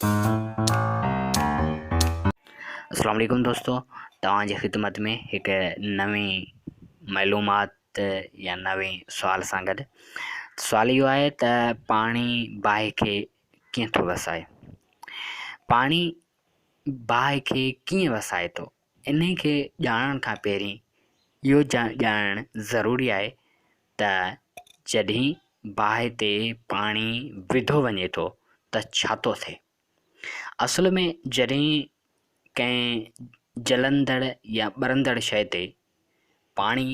السلام عليڪم دوستو توهان جي خدمت ۾ هڪ نوين معلومات يا نوين سوال سان گڏ سوال اهو آهي ته پاڻي باهه کي ڪيئن ٿو وسائي پاڻي باهه کي ڪيئن وسائي ٿو انهي کي ڄاڻڻ کان پهرين اهو ڄاڻڻ ضروري آهي ته جڏهن باهه تي پاڻي وڌو وڃي ٿو ته ڇا ٿو ٿئي اصل ۾ جڏهن ڪنهن جلندڙ يا ٻرندڙ شيء تي پاڻي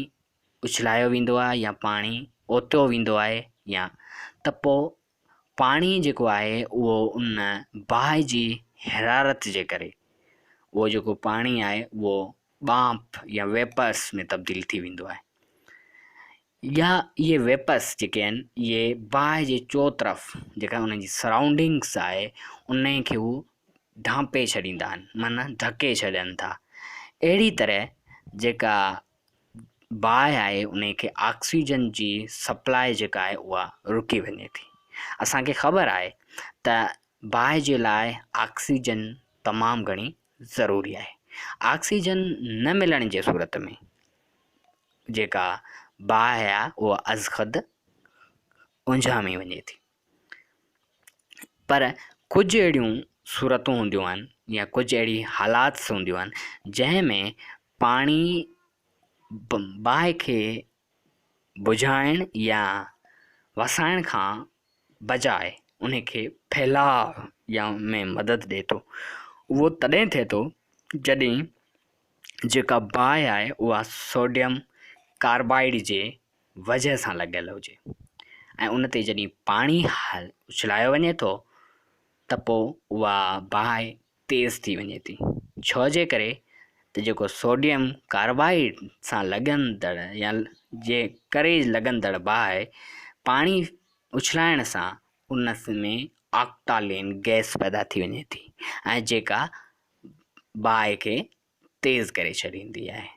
اڇلايو ويندو آهي يا پاڻي اوتيو ويندو آهي يا ته پوء پاڻي جيڪو آهي اهو ان باهه جي حرارت جي ڪري اهو جيڪو پاڻي آهي اهو ٻانپ يا ويپرس ۾ تبديل ٿي ويندو آهي. يا اهي ويپرس جيڪي آهن اهي باهه جي چوطرف جيڪا انهن جي سرائونڊنگس آهي انهي کي هو ڍانپي ڇڏيندا آهن معنيٰ ڍڪي ڇڏين ٿا اهڙي طرح جيڪا باهه آهي انهي کي آڪسيجن جي سپلاء جيڪا آهي اها رڪي وڃي ٿي اسانکي خبر آهي ته باهه جي لاء آڪسيجن تمام گهڻي ضروري آهي آڪسيجن نه ملڻ جي صورت ۾ جيڪا باهه آهي اها ازخود اجهامي وڃي ٿي. پر ڪجهه اهڙيون صورتون هونديون آهن يا ڪجهه اهڙي حالات هونديون آهن جنهن ۾ پاڻي باهه کي بجهائڻ يا وسائڻ کان بجاء ان کي ڦهلاء يا ان ۾ مدد ڏئي ٿو. اهو تڏهن ٿئي ٿو جڏهن جيڪا باهه آهي اها سوڊيم ڪاربائيڊ جي وجهه سان لڳل هجي ۽ ان تي جڏهن پاڻي اڇلايو وڃي ٿو ته پوء اها باهه تيز ٿي وڃي ٿي ڇو جي ڪري ته جيڪو سوڊيم ڪاربائيڊ سان لڳندڙ يا جي ڪري لڳندڙ باهه پاڻي اڇلائڻ سان ان ۾ آڪٽالين گئس پيدا ٿي وڃي ٿي ۽ جيڪا باهه کي تيز ڪري ڇڏيندي آهي.